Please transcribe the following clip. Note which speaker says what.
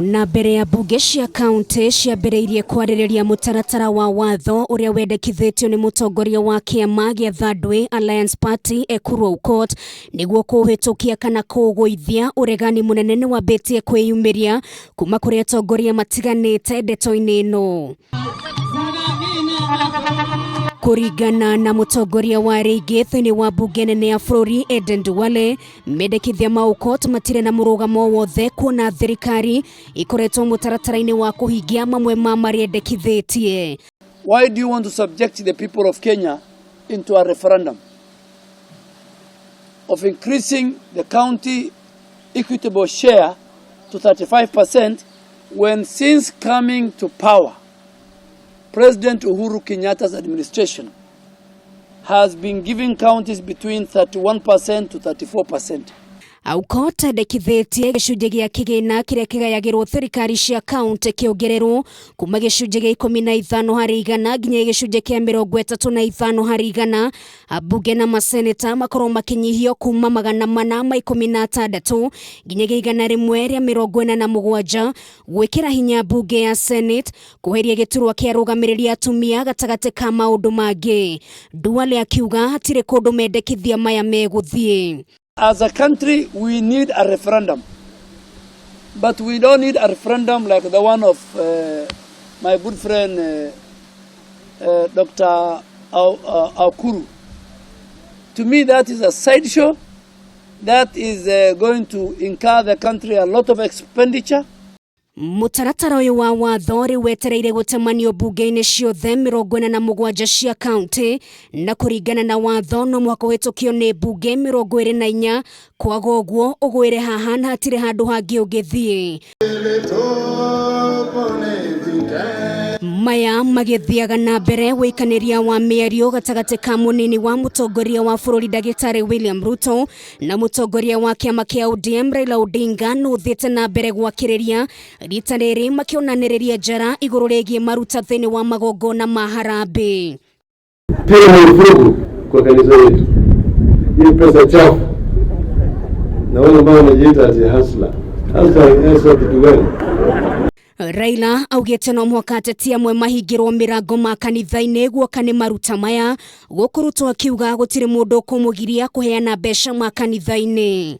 Speaker 1: Na mbere ya mbunge cia kaunti ciambĩrĩirie kwarĩrĩria mũtaratara wa watho ũrĩa wendekithĩtio nĩ mũtongoria wa kĩama gĩa Third Way Alliance Party Ekuru Aukot nĩguo kũũhĩtũkia kana kũũgũithia, ũregani mũnene nĩ wambĩtie kwĩyumĩria kuma kũrĩ atongoria matiganĩte ndeto-inĩ ĩno. Kũringana na mũtongoria wa rĩngĩ thĩinĩ wa mbunge nene ya bũrũri Eden Duale, mendekithia ma Aukot matirĩ na mũrũgamo wothe kuona thirikari ikoretwo mũtaratara-inĩ wa kũhingia mamwe ma marĩa endekithĩtie.
Speaker 2: Why do you want to subject the people of Kenya into a referendum of increasing the county equitable share to 35% when since coming to power, President Uhuru Kenyatta's administration has been giving counties between 31% to 34%?
Speaker 1: Aukot endekithĩtie gĩcunjĩ gĩa kĩgĩna kĩrĩa kĩgayagĩrwo thirikari cia kaunti kĩongererwo kuma gĩcunjĩ gĩa 15% nginya gĩcunjĩ kĩa 35%, ambunge na maseneta makorwo makĩnyihio kuma 416 nginya 147, gwĩkĩra hinya mbunge ya Senate, kweheria gĩturwa kĩa arũgamĩrĩri atumia gatagatĩ ka maũndũ mangĩ. Duale akiuga hatirĩ kũndũ mendekithia maya megũthiĩ.
Speaker 2: As a country, we need a referendum. But we don't need a referendum like the one of my good friend Dr. Aukuru. To me, that is a sideshow. That is going to incur the country a lot of expenditure.
Speaker 1: Mũtaratara ũyũ wa watho rĩu wetereire gũtemanio mbunge-inĩ ciothe 47 cia kaunti, na kũringana na watho no mũhaka ũhĩtũkio nĩ mbunge 24, kwaga ũguo ũgwĩre haha na hatirĩ handũ hangĩ ũngĩthiĩ. Maya magĩthiaga na mbere, wĩikanĩria wa mĩario gatagatĩ ka mũnini wa mũtongoria wa bũrũri ndagĩtarĩ William Ruto na mũtongoria wa kĩama kĩa ODM Raila Odinga nĩ ũthiĩte na mbere gwakĩrĩria, rita rĩrĩ makĩonanĩrĩria njara igũrũ rĩgiĩ maruta thĩinĩ wa magongona ma harambee.
Speaker 3: Piga marufuku kwa kanisa yetu hii pesa chafu, na wale ambao wanajiita ati hustler. Hustler, hustler kitu gani?
Speaker 1: Raila augĩte no mũhaka ateti amwe mahingĩrwo mĩrango ma kanitha-inĩ guoka nĩ maruta maya, gũkũ Ruto akiuga gũtirĩ mũndũ ũkũmũgiria kũheana mbeca ma kanitha-inĩ.